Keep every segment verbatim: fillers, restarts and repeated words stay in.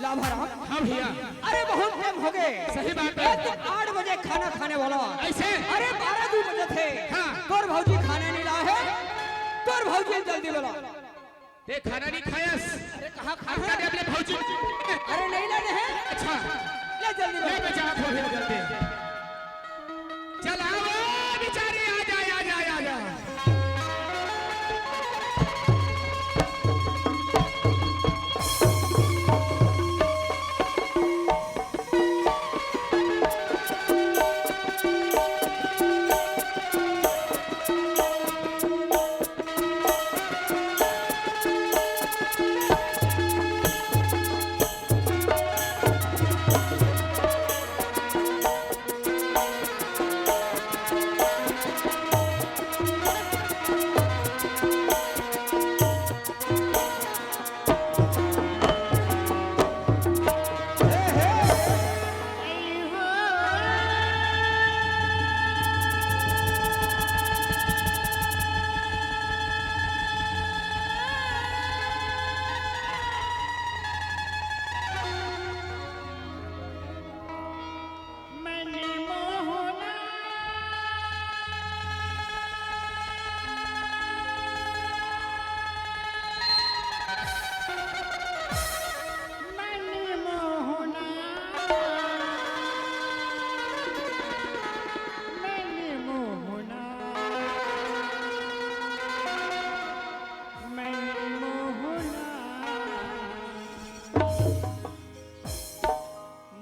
लाभा राम। हाँ भैया। अरे बहुत टाइम हो गए। सही बात है। ये तो आठ बजे खाना खाने वाला। ऐसे? अरे बारह दू बजे थे। हाँ। तोर भौजी खाना नहीं लाए है। तोर भौजी जल्दी बोला। ते खाना नहीं खायस? अरे कहाँ खाना? अपने भौजी। अरे नहीं लाने हैं। अच्छा। ले जल्दी ले बोला। मैं जात हो भैया जल्दी। चल आओ बिचारी, आ जा, आ जा, आ जा।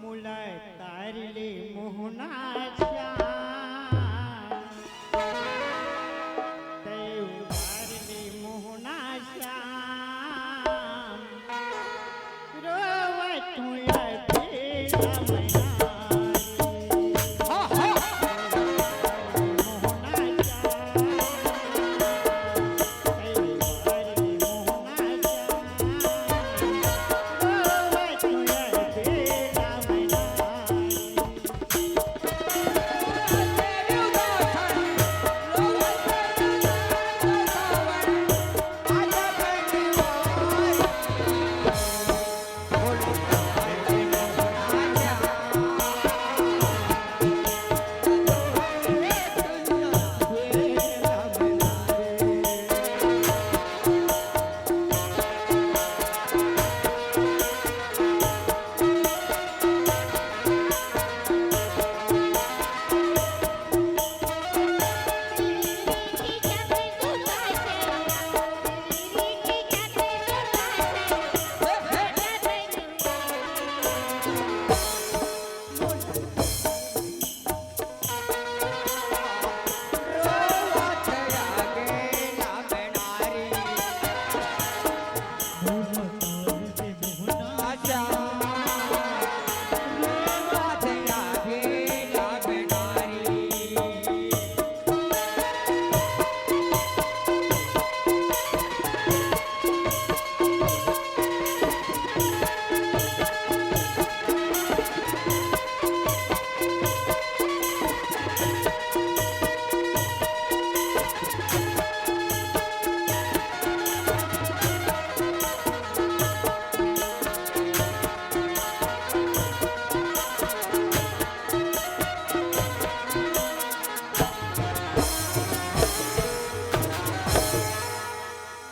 मोला तार ले मोहना श्याम, तै उबार ले मोहना श्याम, रोवत हुआ तेरा मना।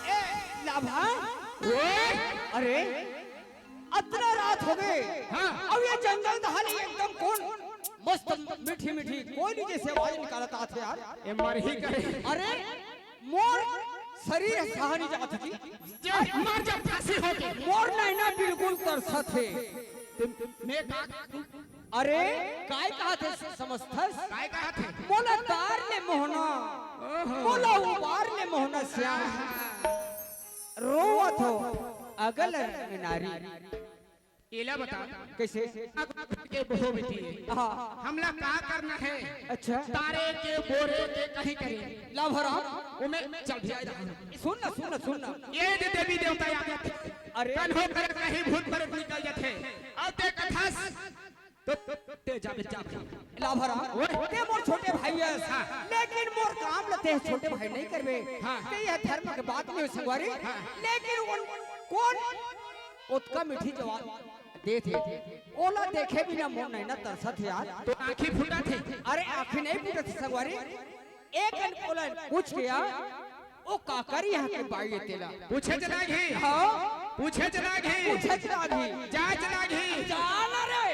ए, लाभा? ओए! अरे, अतना रात हो गए। हाँ। अब ये जंगल दहाली एकदम कौन मस्त मीठी मीठी कोयली जैसे आवाज निकालत आथे यार। ये मरही करे। अरे, मोर शरीर सहा नहीं जात जी। जा, मर जा, फांसी हो गई। मोर नैना बिल्कुल तरसत हे। मैं का अरे, काय कहा थे समझथस? काय कहा थे? मोला तार ले मोहना, ओहो। मोला उबार ले मोहना श्याम। रोवत हो अगल रंग नारी। एला बता। कैसे? के बहो बेटी है। हाँ। हमला का करना है? अच्छा। तारे के बोरे के कहीं करें। लाभा राम। ओमे चल भैया इधर। सुन ना, सुन ना, सुन ना। ये दे देवी देवता याद आथे। अरे। कन्हो कर कहीं भूत प्रेत निकल जाथे। अब ते कथस तो ते जाबे जा। लाभा राम, ओए। ते मोर छोटे भाई हस, हाँ। लेकिन मोर काम ल ते छोटे भाई नहीं करबे। हाँ। ते यह धर्म के बात नहीं संगवारी, हाँ। लेकिन उन, कौन ओतका मीठी जवान, देथे। ओला देखे बिना मोर नैना तरसत हे यार। तो आँखी फूटत हे। अरे आँखी नहीं फूटत हे संगवारी। एक अन ओला पूछ के यार, ओ काकर यहाँ के बाई हे तेला। पूछे च लागही। हाँ। पूछे च लागही। पूछे च लागही। जाए च लागही। जा ना रे।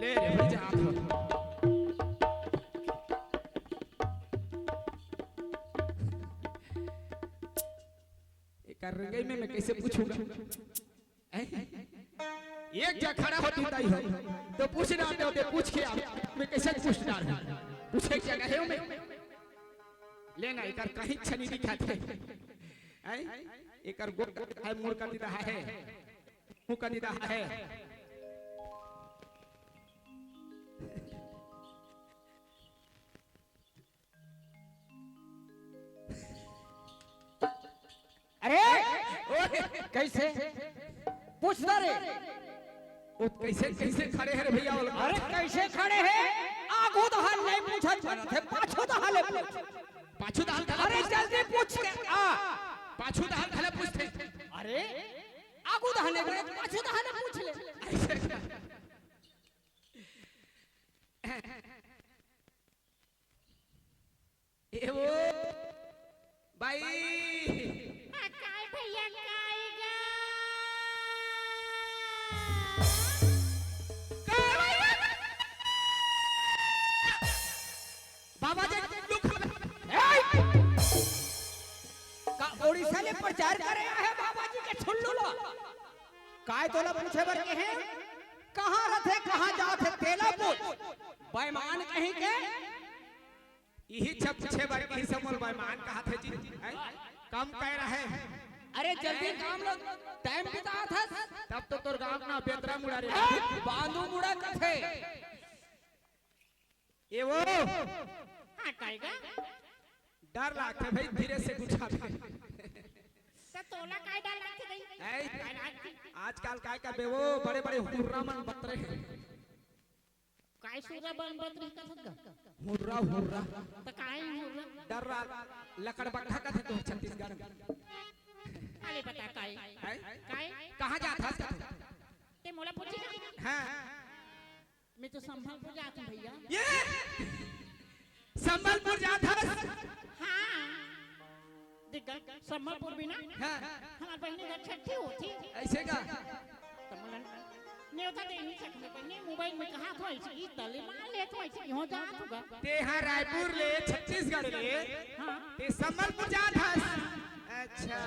ले रे, जा तो। एकर रंगई में मैं कैसे पूछूंगा? हैं? एक जा खड़ा होती दाई हो, तो पूछ ना आते होते, पूछ के आप, मैं कैसे पूछ डार हूँ? पूछे क्या कहे हो मैं? लेना, एकर कहीं छनी दिखाते। हैं? एकर गोड़ है, मुड़ का दीदा है, मुंह का दीदा है। अरे, ओए, कैसे? पूछता रे। वो कैसे, कैसे खड़े हैं रे भैया? अरे, कैसे खड़े हैं? आगू दहाल नहीं पूछत बनत हे, पाछू दहाल ले पूछ। पाछू दहाल घला अरे, पूछ। जल्दी पूछ के आ। पाछू दहाल घला पूछते। अरे, आगू दहाल नहीं पूछ, पाछू दहाल ले पूछ ले। ऐसे क्या? ए वो, बाई। आ, काय भैया, काय गा? काय भैया? बाबा जी, दुख। ए! का उड़ीसा ले प्रचार करे आहे बाबा जी के छुल्लू ला? काय तोला पूछे बर के हे? कहाँ रथे, कहाँ जात हे, तेला पूछ। बेईमान कहीं के। इही छप छे बार के सब मोल बेईमान कहा थे जी, हैं? कम कह रहे हैं। अरे जल्दी काम लो, टाइम बिता था। तब तो तोर गांव ना बेंदरा मुड़ा रे। हैं? बांदू मुड़ा कथे। ए वो। हाँ, काय गा? डर लागथे भाई, धीरे से गुछा दे। त तोला काय डर लागथे भाई? ऐ, काय लागथे? आजकल काय करबे वो बड़े-बड़े हुर्रा मन बतरे हैं। काय सुरा बन बतरे कथस गा? Hurrah, hurrah. त काय हुर्रा? डर ला-, लकड़बग्घा कथे तो छत्तीसगढ़ में। अरे बता काय? हैं? काय? कहाँ जात हस कथे? ते मोला पूछे? हाँ। मैं तो संबलपुर जात हूँ भैया। ये संबलपुर जात हस? हाँ। देख गा, संबलपुर भी ना, हाँ। हमार बहिनी घर छट्ठी होती। ऐसे का? तो मोला नेवता दे नहीं सकते बहिनी, मोबाइल में कहा था ऐसे, इस तले मार ले तो ऐसे, यहाँ जात हूँ गा। ते हाँ रायपुर ले, छत्तीसगढ़ ले, हाँ। ते संबलपुर जात हस? अच्छा।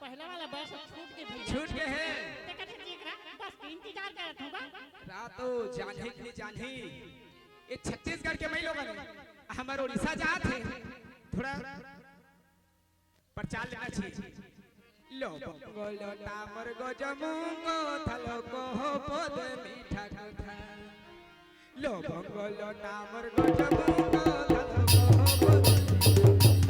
पहला वाला बस छूट के भैया। छूट के है। ते कथे देख रहा, बस के इंतजार करत हूँ गा। रातो जाने के जाने। ये छत्तीसगढ़ के मई लोगन, हमर उड़ीसा जात हे, थोड़ा प्रचार लेना चाहिए। लो बंगो लो तामर गो जमुंगो थलो को हो पद मीठा कथा। लो बंगो लो तामर गो जमुंगो थलो को हो पद मीठा कथा।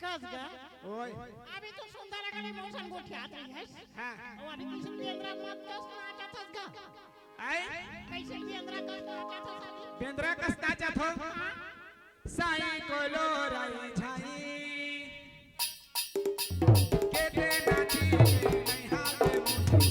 कस गा? ओए। अभी तो सुंदर अगले मौसम गोठियात रही है। हाँ। और अभी किसी बेंद्रा मत कस नाचत हस गा? आय? कैसे बेंद्रा कस नाचत हस अभी? बेंद्रा कस नाचत हो? हाँ। साई कोलो राई झाई। के दे नाची में नहीं हावे मुझे।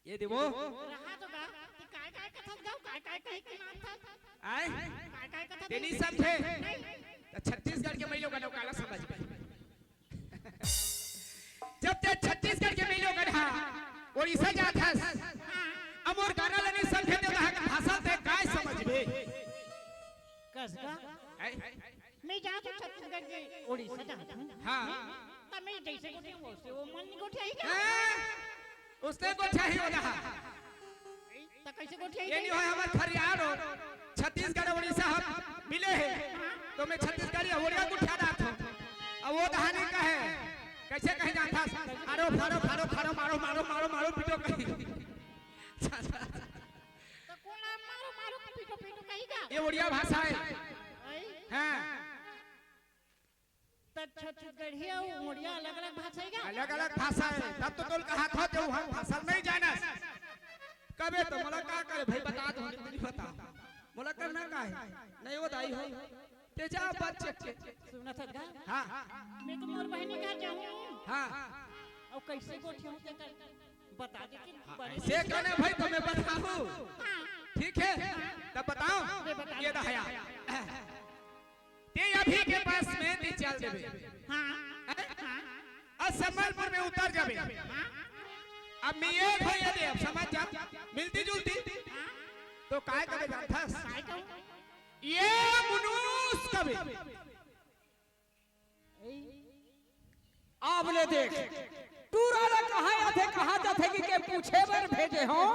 ये देवो। रहा तो गा, कि काय काय कथस गाँव, काय काय कहे के नाम था। आय? काय काय कथस तेनी गाँव? समझे? नहीं। त छत्तीसगढ़ के मई लोगन काला समझ पाई। जब ते छत्तीसगढ़ के मई लोगन हा, उड़ीसा जात हस। हाँ। अब मोर गाना ल नहीं समझे ते वहाँ के भाषा ते काय समझबे? कस गा? हैं? मैं जात हूँ छत्तीसगढ़ के उड़ीसा जात हूँ। हाँ। त मैं जइसे गोठियाहूँ, वइसे वो मन नइ गोठियाही का? हैं? उसने गोठियाही ओदहा। त कइसे गोठियाही? ये नइ होय हमर खरियार हो, छत्तीसगढ़ उड़ीसा हम मिले हे, त मैं छत्तीसगढ़ी ओड़िया गोठिया डारत हूँ। अउ ओदहा नइ कहे, कइसे कहे जानथस? आरो फारो फारो फारो मारो मारो मारो मारो पीटो कही। त कोन ला मारो मारो पीटो पीटो कही का? ये उड़िया भाषा हे। अई? हाँ। त छत्तीसगढ़ी अउ उड़िया अलग-अलग भाषा हे का? अलग-अलग भाषा हे, तब तो तोला कहत हों, तैं उहाँ भाषा नइ जानस। कबे तो मोला का करे भई, बता दो, नइ बता। मोला करना का हे? नइ वो दाई हो। तैं जा बच्चे के। सुनत हस का? हाँ। मैं तो मोर बहिनी घर जाहूँ। हाँ। अउ कइसे गोठियाहूँ तेकर बता दे कि हाँ, बने अइसे कने भई त मैं बताहूँ। हाँ। ठीक हे, त बताओ। मैं बता ये दहया। तैं अभी के बस में तैं चल देबे। हाँ। हैं? हाँ। अब संबलपुर में उतर जाबे। हाँ। अब मैं एक हो ये दे, अब समझ जा, मिलती जुलती। हाँ। त काय कबे जानथस? काय कहूँ? ये मुनुस कबे। ए, अब ले देख, टूरा ला कहाँ आथे, कहाँ जाथे कि के पूछे बर भेजे हों,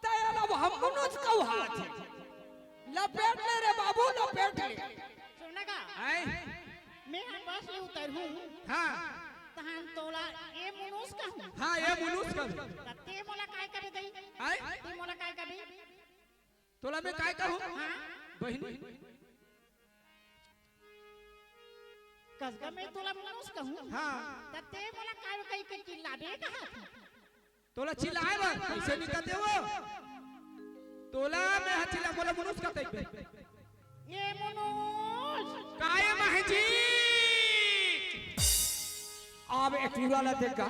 त एला अब हम मुनुस कहत हे। लपेट ले रे बाबू, लपेट ले। सुन ना का? हैं? मैं ह बस ले उतरहूँ। हाँ। तहन तोला ए मुनुस कहूँ। हाँ, ए मुनुस कहूँ। त तैं मोला काय कबे दई? हैं? तैं मोला काय कबे? तोला मैं काय कहूँ? हाँ? बहिनी। कस गा मैं तोला मुनुस कहूँ। हाँ। त तैं मोला काय कहि के चिल्लाबे कहत हस? तोला चिल्लाय बर कइसे नइ कथे वो? तोला मैं ह चिल्ला, मोला मुनुस कथे। ए मुनुस। काय महजी? अब ए टूरा ला देख गा।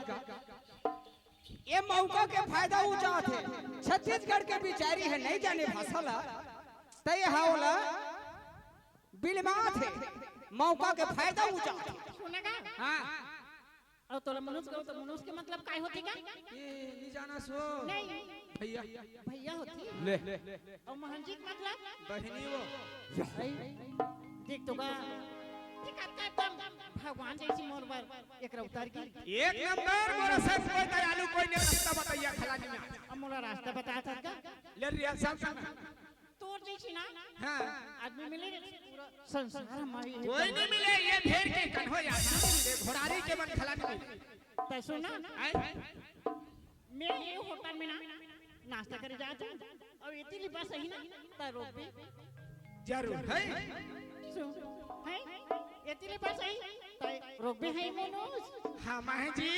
ए मौका के फायदा उठाथे। छत्तीसगढ़ के बिचारी हे, नइ जाने भाषा ला। त ए हा ओला बिलमाथे, मौका के फायदा उठाथे। सुन ना का? हाँ। अउ तोला मुनुस कहूँ त मुनुस के मतलब काय होथे का? ए, नइ जानस वो। नहीं। भइया। भइया होथे। ले। अउ महंजी के मतलब? बहिनी वो। भाई, देख तो गा। ठीक हे, एकदम भगवान जइसे मोर बर एकरा उतार के। एक नंबर, मोर असन कोई दयालु कोई नइ, रस्ता बताइया खलानी में। अब मोला रस्ता बता सकत का? ले रिया सब सब। तोर जइसे ना हाँ। आदमी मिले रे, पूरा संसार हमारी है। कोई नइ मिले, ये भेड़ के कन हो यार। ये घोड़ारी के मन खला नहीं। तै सुन ना, आय? मैं ये होटल में ना नाश्ता करे जात हूँ, अउ एती ले बस आही ना, त रोकबे। जरूर है। सुन, है? एती ले बस आही, त रोकबे है मनोज। हाँ, माही जी।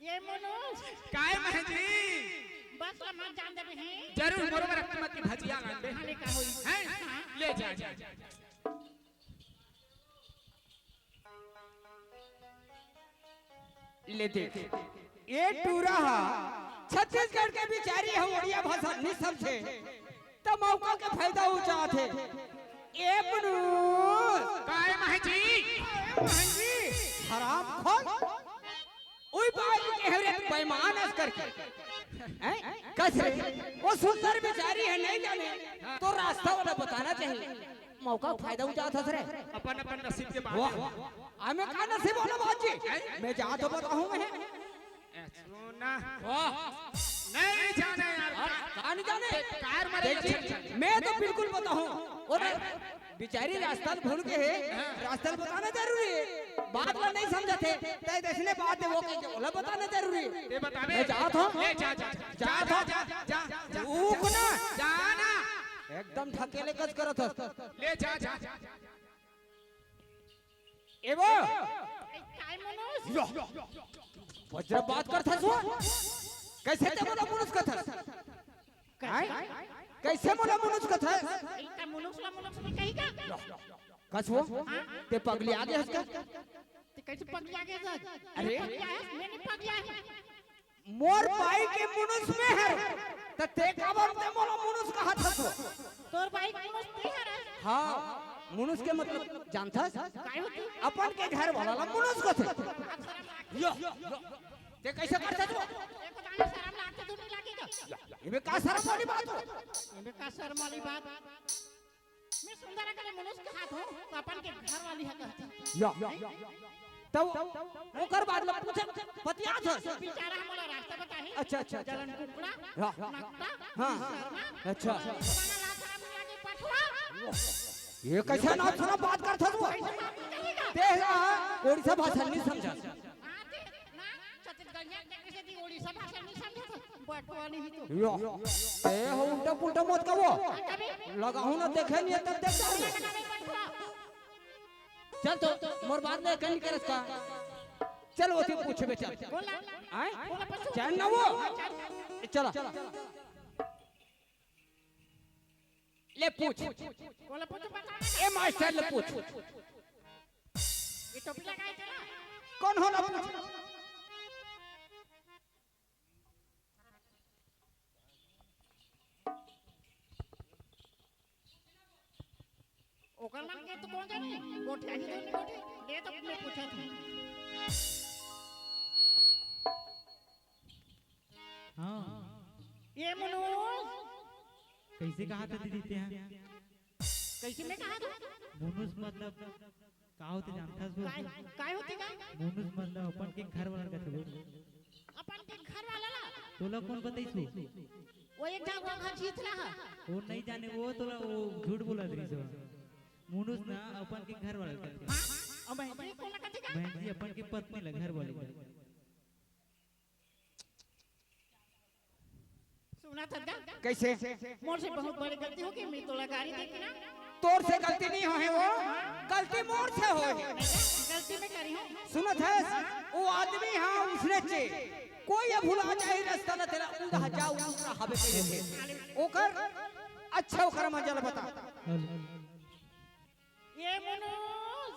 ए मनोज। काय महजी? बस ला मत जान देबे हैं। जरूर, मोर बर अक्कन मत की भजिया लान दे। हाँ, ले का होई? हैं? हाँ। ले जा, जा, जा। ले देख, ए टूरा हा छत्तीसगढ़ के बिचारी हा, ओड़िया भाषा नहीं समझे। त मौका के फायदा उठाथे। ए मनोज। काय महजी? ए महजी। हरामखोर। उई बाई के हरे बेईमान अस करके। हैं? कस रे? वो सुंदर बिचारी है, नहीं जाने। तो रास्ता वाला बताना चाहिए। मौका फायदा उठाथस रे। अपन, अपन नसीब के बात वाह। है। हमें का नसीब वाला बात जी? हैं? मैं जा तो बताऊं मैं। ए, सुना। वाह। नहीं जाने यार। हाँ, का नहीं जाने? कार मारे देख जी, अच्छा, अच्छा। मैं तो बिल्कुल बताऊं। वो ना, बिचारी रास्ता भूल के है, हाँ। रास्ता बताना जरूरी है। बात ला नहीं समझते, तय देखने बात है, वो कह के ओला बताना जरूरी है। ये बतावे। मैं जात हूँ। ले जा, जा, जा। जात हूँ। जा, जा, जा, जा, जा। रुक ना। जाना। एकदम ढकेले कस करत हस। ले जा, जा, जा। ए वो। ए, काय मनोज? यो। वज्र बात करथस वो? कैसे ते मोला मनोज कथस? काय? आय? कैसे मोला मनोज कथस? ए, त मनोज ला मनोज में कही का? कस वो? हाँ? ते पगली आ गया हस का? ते कैसे पगली आ गया हस? अरे? पगली आ गया हस? मैं नहीं पगली आ गया। मोर बाई के मुनुस में हर, त ते काबर ते मोला मुनुस कहत हस? तोर बाई के मुनुस ते हर? हाँ, मुनुस के मतलब जानथस? काय होथे? अपन के घर वाला ला मुनुस कथे। यो, यो, ते कैसे करथस वो? एको दाना शरम लागथे तो नहीं लागेगा? एमे का शरम वाली बात हो? एमे का शरम वाली बात? मैं सुंदर अकन मुनुस कहत हूँ, तो अपन के घर वाली ह कहती। या। तब ओकर बाद ल पूछत बतियात हस। बेचारा ह मोला रास्ता बताही। अच्छा, अच्छा, अच्छा। जलन कुकड़ा, हाँ। नकटा, हाँ। शर्मा, अच्छा। बना ला शर्म नहीं आगे पठवा। ये कैसे ना सुना बात करथस वो? कैसे बात नहीं करेगा? ते हा ओडिशा भाषा नहीं समझा। हाँ, ते ना, छत्तीसगढ़िया के कैसे दी ओडिशा भाषा नहीं समझा तो बटवा नहीं तो। यो, ते हो उल्टा पुल्टा मत कहो। हाँ, कभी लगाहूं ना देखे नहीं है तब देख जाओ। लगावे बटवा। चल तो, मोर बात नहीं करनी करत का। चल वो तू पूछे बे, चल। बोला। आए? बोला, पूछो। चल ना वो। चला। ले पूछ। बोला, पूछो, बता। ए मास्टर ले पूछ। ये टोपी लगाए थे ना? कौन हो ना पूछ? ओकर मन के तो कौन जाने? गोठिया ही तो नहीं गोठिया। ले तो मैं पूछा था। हाँ। ये मनुष। कैसे कहा था दीदी ते हा? कैसे मैं कहा था? मनुष मतलब का होथे जानथस वो? काय, काय होथे काय? मनुष मतलब अपन के घर वाला कथे वो। अपन के घर वाला ला? तोला कौन बताइस वो? वो एक झन वो घर जीत रहा। वो नहीं जाने वो तोला वो झूठ बोलत रहिस वो। मनुष ना अपन के घर वाला कथे। हाँ? अब बहन जी कोन ला कथे का? बहन जी अपन के पत्नी ला घर वाली ला। सुना था क्या? कैसे? मोर से बहुत बड़ी गलती हो गई, मैं तोला गारी दे के ना। तोर से गलती नहीं होहे वो, गलती मोर से होहे। गलती मैं करी हूँ। सुनत हस, वो आदमी हाँ उसने चे, कोई अब भुला जाए रास्ता ना तेरा, उड़ा जा, उड़ा हवे करे थे। ओकर, अच्छा ओकर मजा ल बता। हेलो। ये मनोज,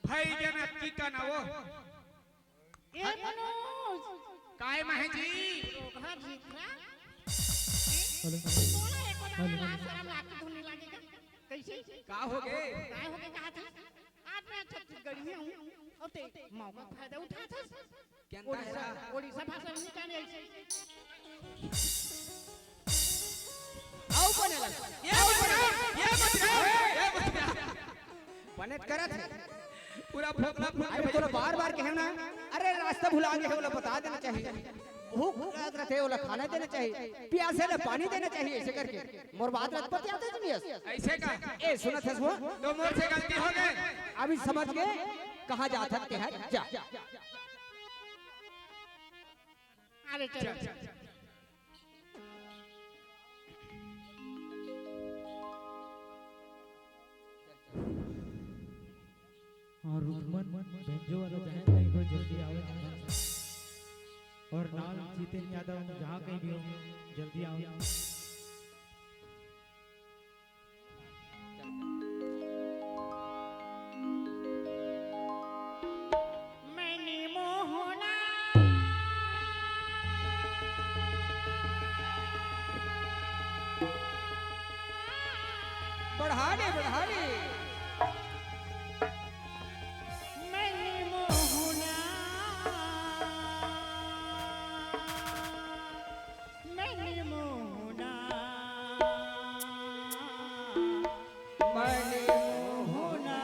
भाई जन अक्की का ना वो। ए मनोज। काय महे जी? घर जीत ना। हेलो। तोला एको दाना हेलो। लाज शरम लागत धुन नहीं लागेगा। कैसे? का हो गे? काय हो गे कहा था? आज मैं छत्तीसगढ़ी हूँ। और ते मौका फायदा उठा था। केंता ओडिशा, हेरा? ओडिशा भाषा नहीं जाने ऐसे। आओ बने लग। ये आओ बने लग। ये बने लग। ये बने लग। बने करत है। पूरा फोकला फूल अरे तोला बार-बार कहे ना, अरे रास्ता भुला गे हे, ओला बता देना चाहिए। भूख लागत रथे, ओला खाना देना चाहिए, प्यासे ले पानी देना चाहिए, ऐसे करके। मोर बात रथ पति आते जी नहीं। ऐसे का? ए, सुनत हस वो? तो मोर से गलती हो गई। अभी समझ गए, कहाँ जात हन, के है, जा। अरे चल, चल, चल। और रुकमन बेंजो वाला जहाँ कहीं भी जल्दी आवे। और नाल जितेन यादव जहाँ कहीं भी हो, जल्दी आवे। मैंने मोहना। बढ़ा ले, बढ़ा ले। मैंने मोहना। मैंने मोहना। मैंने मोहना।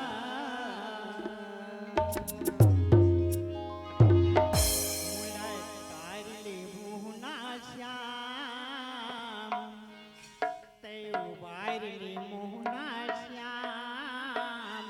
मुलाकात ले मोहना श्याम। तै उबार ले मोहना श्याम।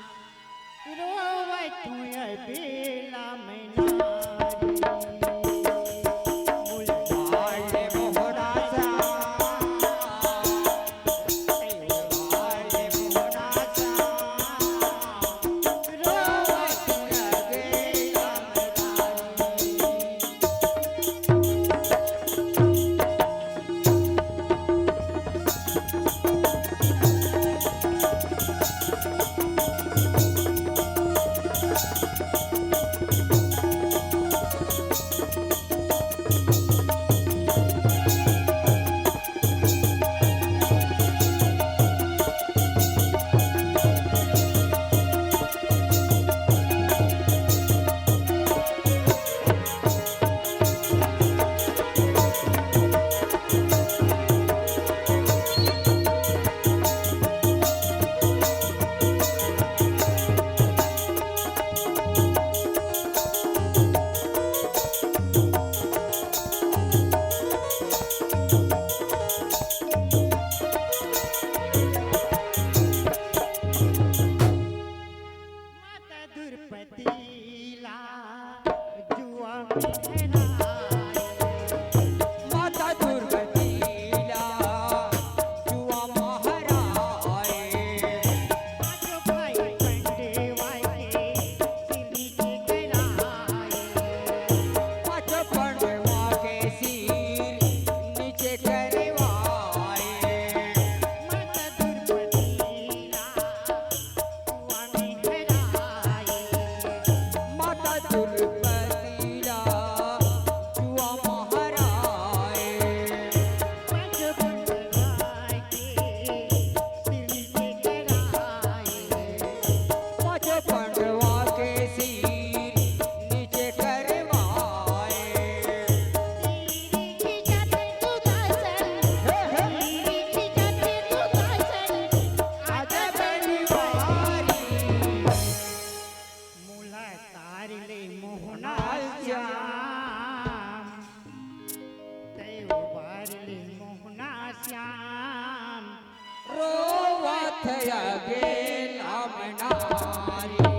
मोहना श्याम रोवत अबे लमनारी।